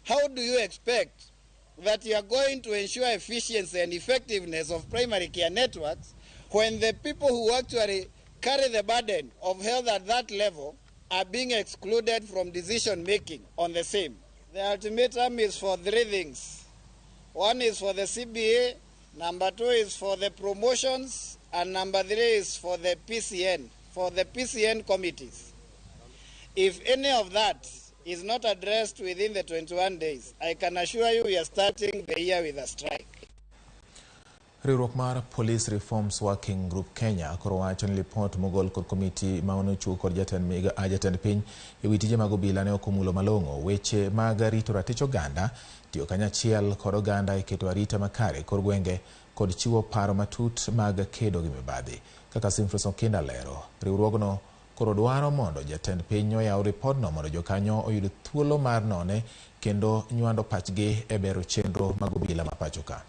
Speaker 13: how do you expect that you are going to ensure efficiency and effectiveness of primary care networks when the people who actually carry the burden of health at that level are being excluded from decision making on the same? The ultimatum is for three things. One is for the CBA, number two is for the promotions, and number three is for the PCN, for the PCN committees. If any of that is not addressed within the 21 days, I can assure you we are starting the year with a strike.
Speaker 1: Riwruok mar Police Reforms Working Group Kenya koro wacho ni lipot mogol kod komiti ma nochiw kod jatend piny e wi tije mag obila ne ok omulo malong'o weche mag rito ratich oganda, tiyo kanyachiel kod oganda e keto arita makare kor gwenge kod chiwo paro matut mag kedo gi mibadhi. Kaka Simfros Okinda lero, riwruogno koro dwaro mondo jatend piny oyaw ripodno mondo jokanyo oyud thuolo mar none kendo nywando pachgi e bero chenro mag obila ma pacho ka.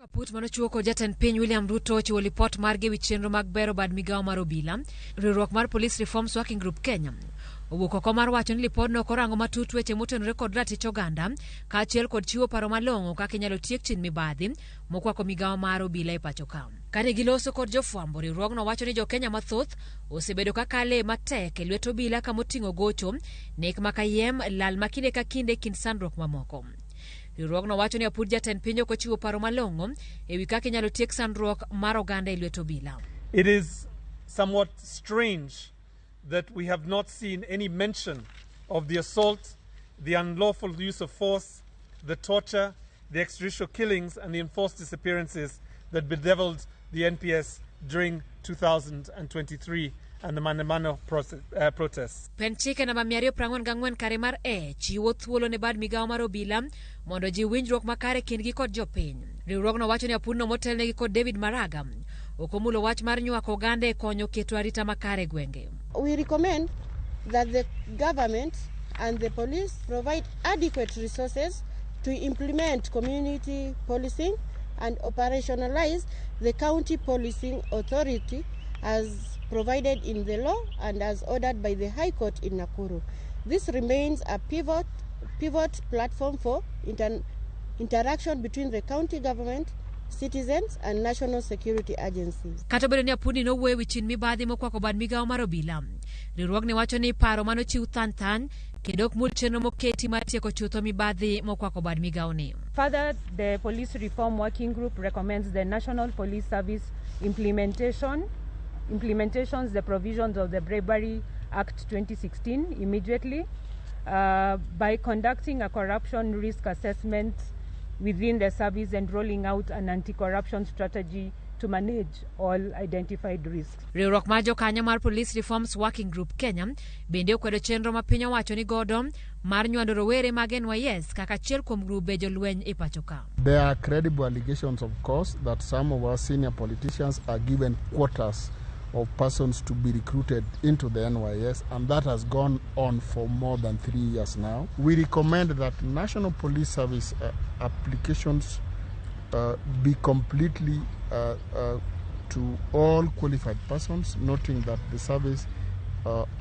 Speaker 14: Kaput manochiwo kod jatend piny William Ruto ochiwo lipot margi ewi chenro mag bero bad migawo mar obila. Riwruok mar Police Reforms Working Group Kenya owuok oko mar wacho ni lipodno ok orango matut weche motenore kod ratich oganda kaachiel kod chiwo paro malong'o kaka inyalo tiek chin mibadhi mokwako migawo mar obila e pacho ka. Kane giloso kod jofwambo, riwruogno wacho ni jokenya mathoth osebedo ka kale matek e lwet obila kamoting'o gocho, nek makayiem, lal ma kinde ka kinde e kind sandruok mamoko. Riwruogno wacho ni apud jatend piny ok ochiwo paro malong'o e wi kaka inyalo tiek sandruok mar oganda e lwet obila.
Speaker 15: It is somewhat strange that we have not seen any mention of the assault, the unlawful use of force, the torture, the extrajudicial killings, and the enforced disappearances that bedeviled the NPS during 2023 and the Mandamano protests.
Speaker 14: Pen chike namba 244 kare mar E chiwo thuolo ne bad migawo mar obila mondo ji winjruok makare kindgi kod jopiny. Riwruogno wacho ni apudno motelnegi kod David Maraga ok omulo wach mar nywako oganda e konyo keto arita makare e gwenge.
Speaker 16: We recommend that the government and the police provide adequate resources to implement community policing and operationalize the county policing authority as provided in the law and as ordered by the High Court in Nakuru. This remains a pivot platform for interaction between the county government, citizens and national security agencies.
Speaker 14: Kata obedo ni apudni nowuoyo ewi chin mibadhi mokwako bad migawo mar obila, riwruogni wacho ni paro manochiw thany thany kendo ok mul chenro moketi mar tieko chutho mibadhi mokwako bad migawoni.
Speaker 17: Further, the Police Reform Working Group recommends the National Police Service implementations the provisions of the Bribery Act 2016 immediately by conducting a corruption risk assessment within the service and rolling out an anti-corruption strategy to manage all identified risks.
Speaker 14: Riwruok mar jokanyo mar Police Reforms Working Group Kenya bende okwedo chenro ma piny owacho ni godo mar nywando rowere mag NYS kaka achiel kuom grube jolweny e pacho ka.
Speaker 18: There are credible allegations, of course, that some of our senior politicians are given quotas of persons to be recruited into the NYS, and that has gone on for more than 3 years now. We recommend that National Police Service applications be completely to all qualified persons, noting that the service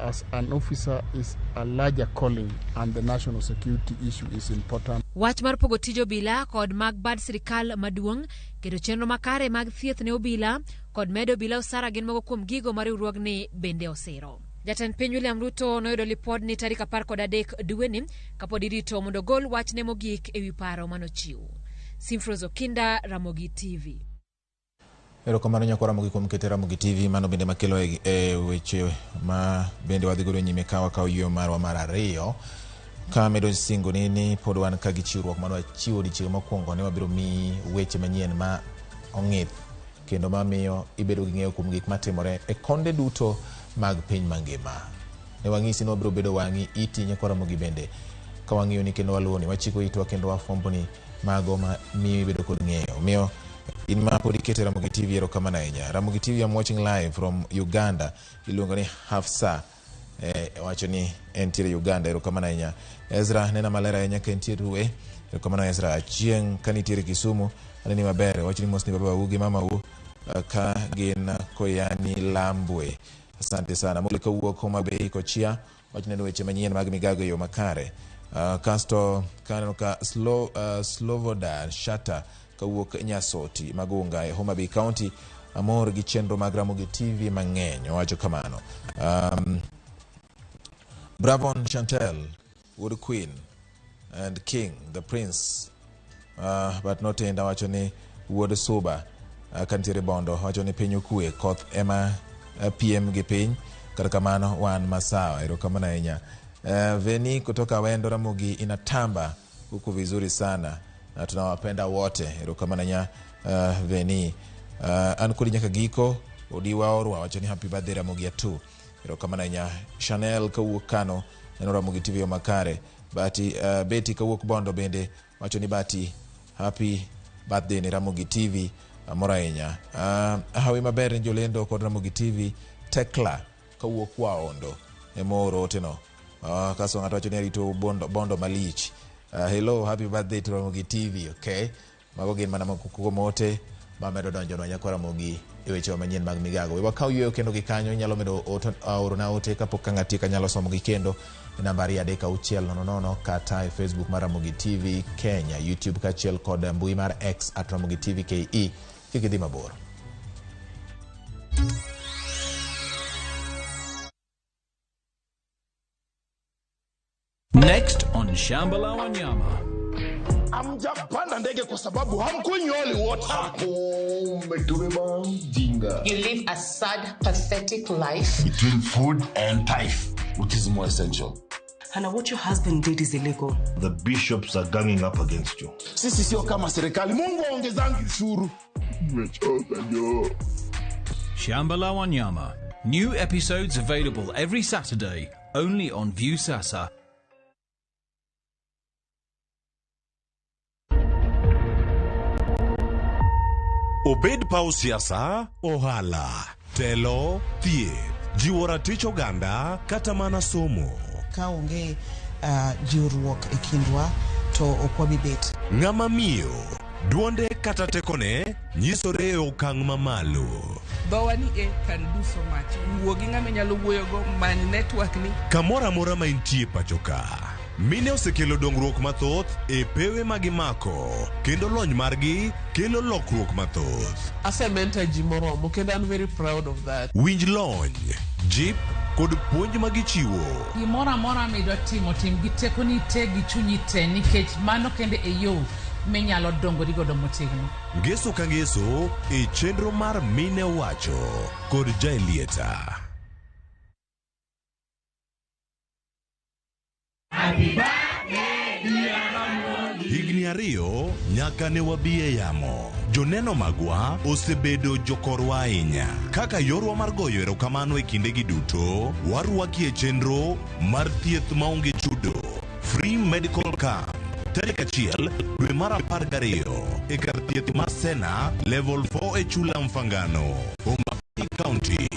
Speaker 18: as an officer is a larger calling and the national security issue is important.
Speaker 14: Wach mar pogo tij obila kod mag bad sirikal maduong', keto chenro makare mag thieth ne obila kod medo obila osara gin moko kuom gigo ma riwruogni bende osiro. Jatend piny William Ruto noyudo lipodni tarik 13 dweni kapod irito mondo ogol wachne mogik ewi paro manochiw. Simfros Okinda, Ramogi TV.
Speaker 1: Erokamano nyakwa Ramogi kuom kete Ramogi TV. Mano bende makelo e weche ma bende wadhi godo nyime ka wakawo yweyo marwa mar ariyo. Ka amedo singoni ni pod wan ka gi chiwruok mane wachiwo odiechieng' mokwongo ne wabiro miyi weche manyien ma ong'ith kendo mamiyo ibedo gi ng'eyo kuom gik matimore e konde duto mag piny mangima. Ne wang'isi ni wabiro bedo wang'i, iti, nyikwa Ramogi bende ka wang'iyoni kendo waluwoni, wachiko itwa kendo wafwamboni mago ma miyo ibedo kod ng'eyo. Omiyo in ma pod ikete Ramogi TV erokamano ahinya. Ramogi TV I'm watching live from Uganda. Iluongo ni Hafsa. Wacho ni entiere Uganda, erokamano ahinya. Ezra nena maler ahinya ka entie Rue. Erokamano Ezra. Achieng' ka nitiere Kisumu, aneni maber. Wacho ni mosni baba u gi mama u ka gin Koyani Lambwe. Asante sana. Mole kawuok Homa Bay Kochia, wacho neno weche manyien mag migago e yo makare. Kasto kaneno ka Slobodan Shata kawuok Nyasoti Magunga e Homa Bay County, amor gi chenro mag Ramogi TV mang'eny, owacho kamano. Bravon Chantel, wuod Queen and King, the Prince, but not enda wacho ni wuod Suba kantiere Bondo, wacho ni piny okwe, koth ema piem gi piny, kata kamano wan masawa, erokamano ahinya. Veni kutoka Wendo Ramogi inatamba huku vizuri sana na tunawapenda wote, erokamano ahinya Veni. An kodi nyaka giko odiwa orwa wacho ni happy birthday Ramogi atu, erokamano ahinya. Chanel kawuok Kano neno Ramogi TV makare. Bati Betty kawuok Bondo bende wacho ni Bati happy birthday ne Ramogi TV amor ahinya. Hawi maber ne jolendo kod Ramogi TV. Tekla kawuok Waondo ema ooro oteno. Kasto ng'ato wacho ni arito Bondo, Bondo malich. Hello, happy birthday to Ramogi TV. Okay, mago gin mana moko kuom ote mamedo donjonwa nyakwa Ramogi e wechewa manyien mag migago. We wakaw yweyo kendo gi kanyo inyalo medo orona ote kapok ka ng'ati kanyalo somogi kendo e namba 23600 kata e Facebook mar Ramogi TV Kenya, YouTube kaachiel kod mbui mar X at Ramogi TV KE. Kik idhi mabor.
Speaker 12: Next on Shamba la Wanyama.
Speaker 19: Hamjapanda ndege kwa sababu hamkunywi holy water.
Speaker 20: Umetubeba mjinga.
Speaker 8: You live a sad, pathetic life.
Speaker 20: Between food and tithe, which is more essential?
Speaker 32: Hannah, what your husband did is illegal.
Speaker 20: The bishops are ganging up against you.
Speaker 19: Sisi sio kama serikali. Mungu aongezangi ushuru.
Speaker 20: Nimechoka jo.
Speaker 12: Shamba la Wanyama. New episodes available every Saturday, only on Viusasa.
Speaker 21: Obed paw siasa, ohala, telo, thieth, jiwo ratich oganda kata mana somo.
Speaker 22: Ka onge jiwruok e kindwa to ok wabi bet.
Speaker 21: Ng'ama miyo, duonde kata tekone nyisore e okang' mamalo.
Speaker 24: Dhowa ni e can do so much. Wuo gi ng'ama inyalo wuoyogo, many network ni.
Speaker 21: Kamoro amora ma intie pacho ka. Mine osekelo dongruok mathoth e pewe ma gimako kendo lony margi kelo lokruok mathoth.
Speaker 24: Asementor ji moromo kendo I'm very proud of that.
Speaker 21: Winj lony, jip kod puonj ma gichiwo.
Speaker 25: Gimoro amora midwa timo, tim gi tekoni te gi chunyi te nikech mano kende e yo minyalo dongori godo motegno.
Speaker 21: Ngeso ka ngeso e chenro mar Mine Wacho kod Jaelieta. Higni 2 nyaka ne wabi e yamo. Joneno magwa osebedo jokorwa ahinya. Kaka yorwa mar goyo erokamano e kindegi duto, warwaki e chenro mar thieth maonge chudo. Free Medical Camp. Tarik 1 dwe mar 12 e kar thieth mar Sena Level 4 e Chula Mfangano, Homa Bay County.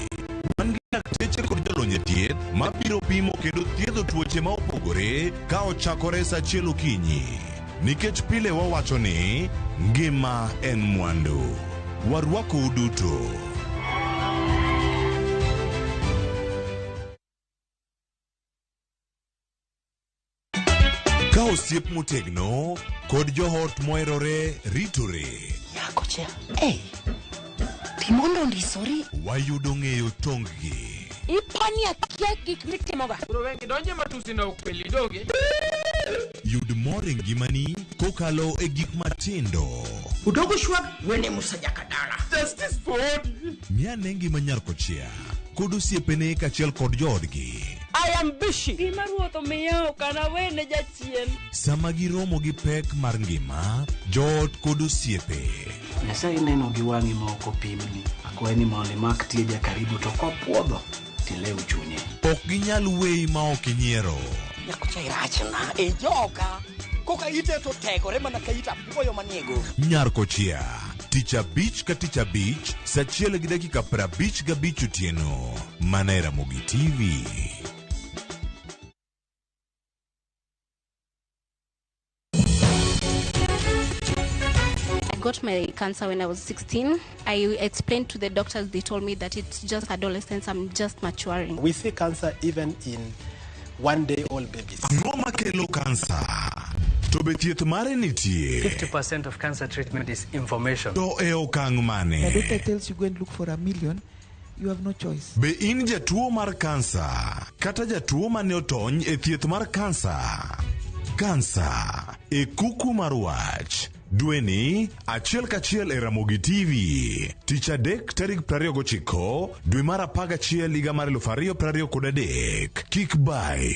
Speaker 21: Wan gi lakteche kod jolony e thieth mabiro pimo kendo thiedho tuoche ma opogore ka ochakore sa 1 okinyi. Nikech pile wawacho ni ngima en mwandu. Warwakou duto. Ka osiep motegno kod joot moherore ritore.
Speaker 26: Nyakocha, hey, timondo ondisori.
Speaker 21: Wayudo ng'eyo tong-gi.
Speaker 26: Ipani akia gik mitimoga.
Speaker 24: Rowengi donje matusi na ukweli doge.
Speaker 21: Yud mor e ngimani kokalo e gik matindo.
Speaker 26: Udogo shwag wene Musa Jakadala.
Speaker 24: Justice for Odi.
Speaker 21: Ng'i ane ngima nyar kochia kod osiepene kaachiel kod joodgi.
Speaker 26: I am busy.
Speaker 2: Gima ruoth omiya ok anawene jachien.
Speaker 21: Sama giromo gi pek mar ngima, joot kod osiepe.
Speaker 3: Nyasaye neno gi wang'i ma ok opimni. Akwayi ni mondo imak tieja karibu to kopuodho tilew chunye.
Speaker 21: Ok ginyal weyi ma ok inyiero.
Speaker 26: Nyakocha irachna e joka. Koka ite to tegore mana ka ita apuoyo manie go.
Speaker 21: Nyar Kochia, tich abich ka tich abich, saa 1:55 otieno. Mana e Ramogi TV.
Speaker 4: I got my cancer when I was 16. I explained to the doctors, they told me that it's just adolescence, I'm just maturing.
Speaker 5: We see cancer even in one-day-old babies.
Speaker 21: Ang'o makelo kansa? To be thieth mare nitie?
Speaker 6: 50% of cancer treatment is information.
Speaker 21: To e okang'
Speaker 22: The
Speaker 21: mane?
Speaker 22: doctor tells you go and look for $1 million, you have no choice.
Speaker 21: Be in jatuo mar kansa kata jatuo mane otony e thieth mar kansa? Kansa e kuku mar wach. Dweni achiel kachiel e Ramogi TV. Tich adek tarik 29 dwe mar 11 higa mar 2023. Kik bai.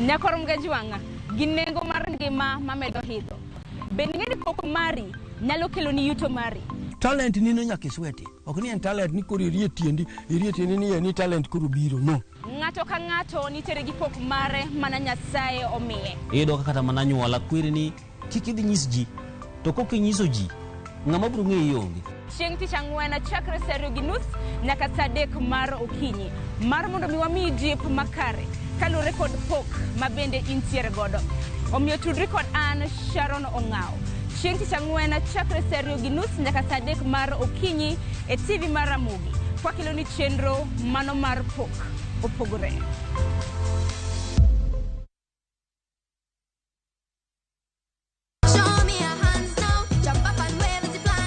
Speaker 32: Nyakor Mgajwang'a gi nengo mar ngima mamedo idho. Bende ing'e ni pok mari nyalo keloni yuto mari?
Speaker 7: Talent nino nyaka isweti. Ok ni en talent ni koro irie tiendi, irie tiendi ni en ni talent koro biro. No.
Speaker 32: Ng'ato ka ng'ato nitiere gi pok mare mana Nyasaye omiye.
Speaker 23: Iyudo ka kata mana anyuola kweri ni kik idhi nyis ji. To kok inyiso ji, ng'ama biro ng'eyi onge.
Speaker 32: Chieng' tich ang'wen chakre saa 2:30 nyaka saa 3 mar okinyi mar mondo mi wamiyi jip makare kaluwore kod pok ma bende intiere godo. Omiyo tudri kod an Sharon Ong'aw. Chieng' tich ang'wen chakre saa 2:30 nyaka saa 3 mar okinyi e TV mar Ramogi. Kwakeloni chenro mano mar pok opogore.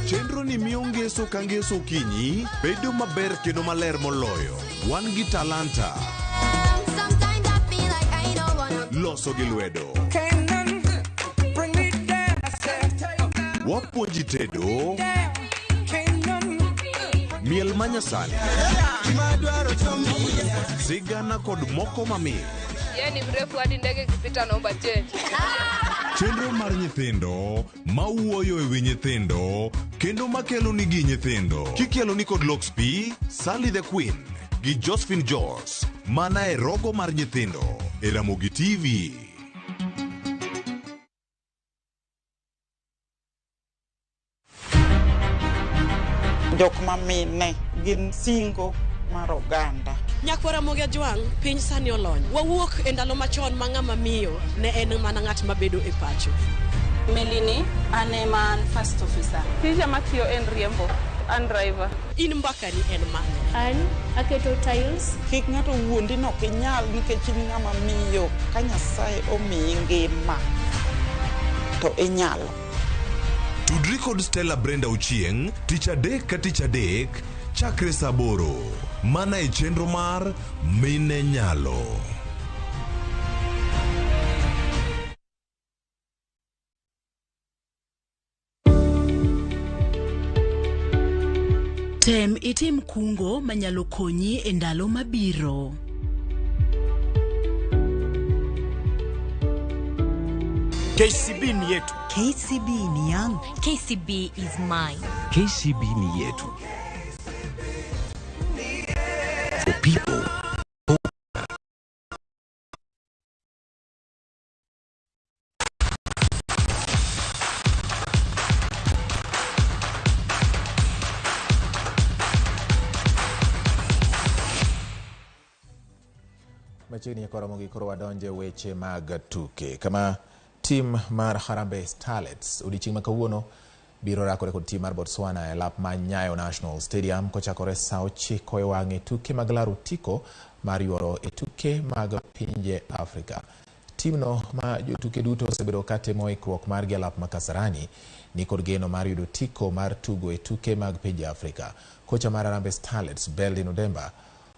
Speaker 21: Chenro ni miyo ngeso ka ngeso okinyi bedo maber kendo maler moloyo. Wan gi talanta. Loso gi lwedo. Wapuonji tedo. Miel manyasani. Sigana kod moko mamit.
Speaker 24: Yeye ni mrefu hadi ndege ikipita naomba change.
Speaker 21: Chenro mar nyithindo mawuoyo e wi nyithindo kendo makelo nigi nyithindo. Kikelo ni kod Lox P, Sally the Queen gi Josephine Jos. Mana e rogo mar nyithindo e Ramogi TV.
Speaker 27: Jok mamine gin singo mar oganda.
Speaker 28: Nyakwar Ramogi Ajwang', piny sani olony. Wawuok e ndalo machon ma ng'ama miyo ne en mana ng'at mabedo e pacho.
Speaker 29: Melini, an ema an first officer.
Speaker 24: Tija matiyo en riembo, an driver.
Speaker 28: In mbakani en mane?
Speaker 27: An aketo tiles. Kik ng'ato wuondi ni ok inyal nikech in ng'ama miyo. Ka Nyasaye omiyi ngima to inyalo.
Speaker 21: Tudri kod Stella Brenda Ochieng' tich adek ka tich adek chakre saa 8 mana e chenro mar Mine Nyalo.
Speaker 32: Tem itim kungo manyalo konyi e ndalo mabiro.
Speaker 30: KCB ni yetu.
Speaker 31: KCB ni yangu. KCB is mine.
Speaker 30: KCB ni yetu. For people.
Speaker 1: Machiegni koro mogik koro wadonje weche mag tuke. Kama tim mar Harambee Starlets odiechieng' ma kawuono biro rakore kod tim mar Botswana e lap ma Nyayo National Stadium kochakore saa 9 e wang'e tuke mag laro otiko mar yuoro e tuke mag pinje Afrika. Timno ma jotuke duto osebedo katimo ikruok margi e lap ma Kasarani ni kod geno mar yudo otiko mar tugo e tuke mag pinje Afrika. Kocha mar Harambee Starlets Beldin Odemba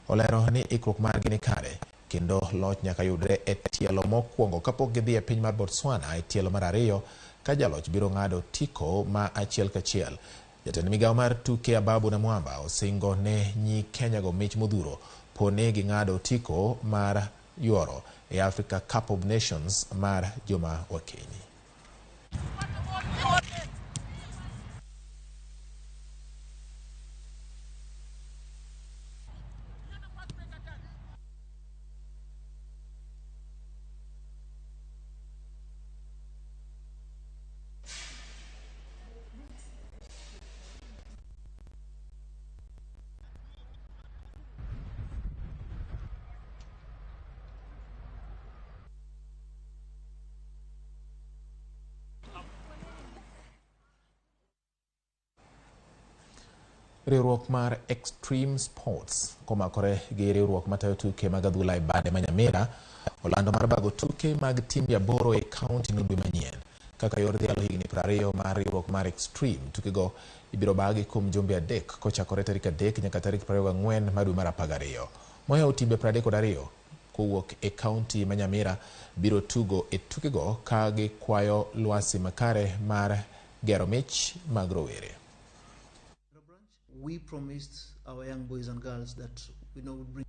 Speaker 1: olero ni ikruok margi ni kare kendo loch nyaka yudre e tielo mokwongo kapok gidhi e piny mar Botswana e tielo mar ariyo ka jaloch biro ng'ado otiko ma achiel kachiel. Jatend migawo mar tuke Ababu Namwamba osingo ne nyi Kenya go mich modhuro pone ging'ado otiko mar yuoro e Africa Cup of Nations mar joma wakeini. Riwruok mar Extreme Sports komakore gi riwruok matayo tuke mag adhula e bade ma Nyamira olando mar bago tuke mag timbe 8 e kaunti no dwe manyien kaka yor dhialo higni 20 mar riwruok mar Extreme. Tukego ibiro bagi kuom jumbe 3 kochakore tarik 3 nyaka tarik 24 mar dwe mar 12. Mohewo timbe 32 kowuok e kaunti ma Nyamira biro tugo e tukego ka gikwayo lwasi makare mar gero mich mag rowere.
Speaker 8: We promised our young boys and girls that we know would bring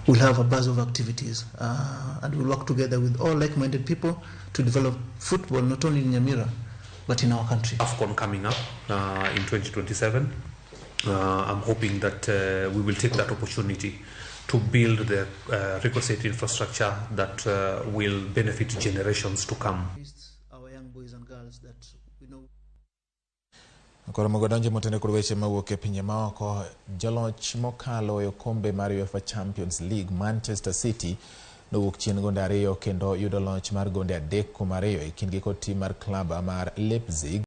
Speaker 8: We'll have a buzz of activities and we'll work together with all like-minded people to develop football not only in Nyamira but in our country.
Speaker 9: AFCON coming up in 2027. I'm hoping that we will take that opportunity to build the requisite infrastructure that will benefit generations to come.
Speaker 8: Our young boys and girls that we know.
Speaker 1: Koro mogodonje motene kod weche mawuok e pinje maoko. Joloch mokalo e okombe mar UEFA Champions League Manchester City nowuok chien gonde 2 kendo yudo loch mar gonde 3-2 e kindgi kod tim mar klab mar Leipzig.